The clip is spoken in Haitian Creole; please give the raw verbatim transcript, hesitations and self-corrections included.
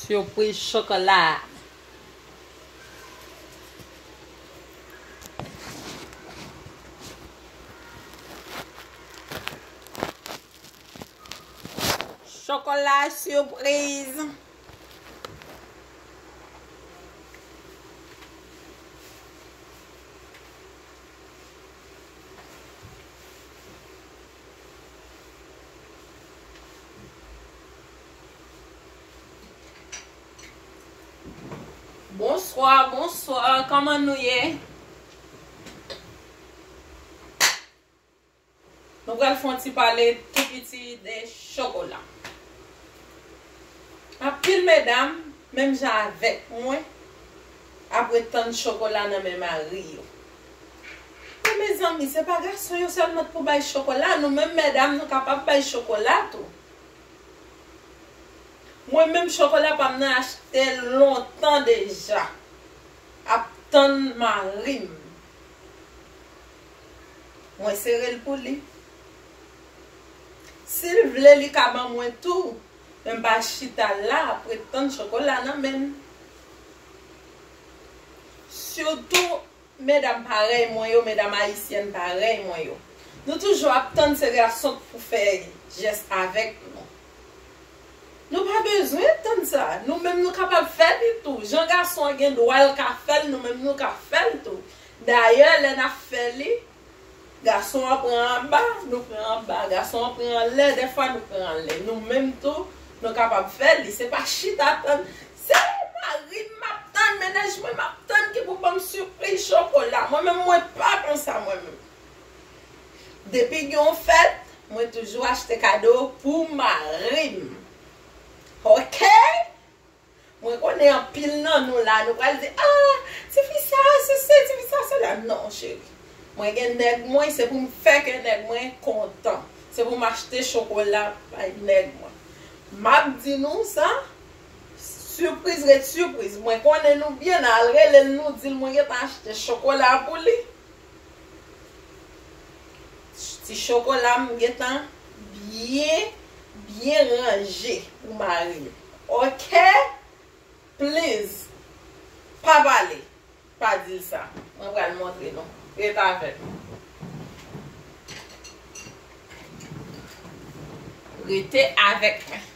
Sipriz chokola. Chokola sipriz. Bonswa, bonswa, kòman nou ye? Nou pral fè yon ti pale tou piti de chokola. Anpil medam, menm jan avèk mwen, ap ret tann chokola nan men mari yo. Men mezanmi, se pa gason yo sèlman k pou bay chokola, nou menm medam, nou kapab bay chokola tou. Mwen menm, chokola pa m nan achte lontan deja. Ap tann mari m. Mwen sere l pou li. Si l vle, li ka ban mwen tou. Men m pa chita la ap ret tann chokola nan men l. Sitou medam parèy mwen yo, medam ayisyèn parèy mwen yo. Nou toujou ap tann se gason k pou fè jès avèk nou. Nou pa bezwen tann sa. Nou menm nou kapab fè li tou. Jan gason an gen dwa l ka fè l, nou menm nou ka fè l tou. Dayè, lè n ap fè li, gason an pran anba, nou pran anba. Gason an pran anlè, dèfwa nou pran anlè. Nou menm tou, nou kapab fè li. Se pa chita tann, se mari m m ap tann, mennaj mwen m ap tann ki pou ban m sipriz chokola. Mwen menm, mwen pa konsa mwen menm. Depi gen yon fèt, mwen toujou achte kado pou mari m. Oke? Mwen konnen anpil nan nou la, nou pral di, "Ah, tifi sa, sesi, tifi sa, sela." Non, cheri. Mwen gen nèg mwen, se pou m fè ke nèg mwen kontan. Se pou m achte chokola bay nèg mwen. M ap di nou sa, sipriz ret sipriz. Mwen konnen nou byen, n al rele l, nou di l mwen gentan achte chokola pou li. Ti chokola m gentan byen, byen ranje pou mari m. Oke? Please, pa pale. Pa di l sa. Mwen pral montre nou. Ret avèk mwen. Rete avèk mwen.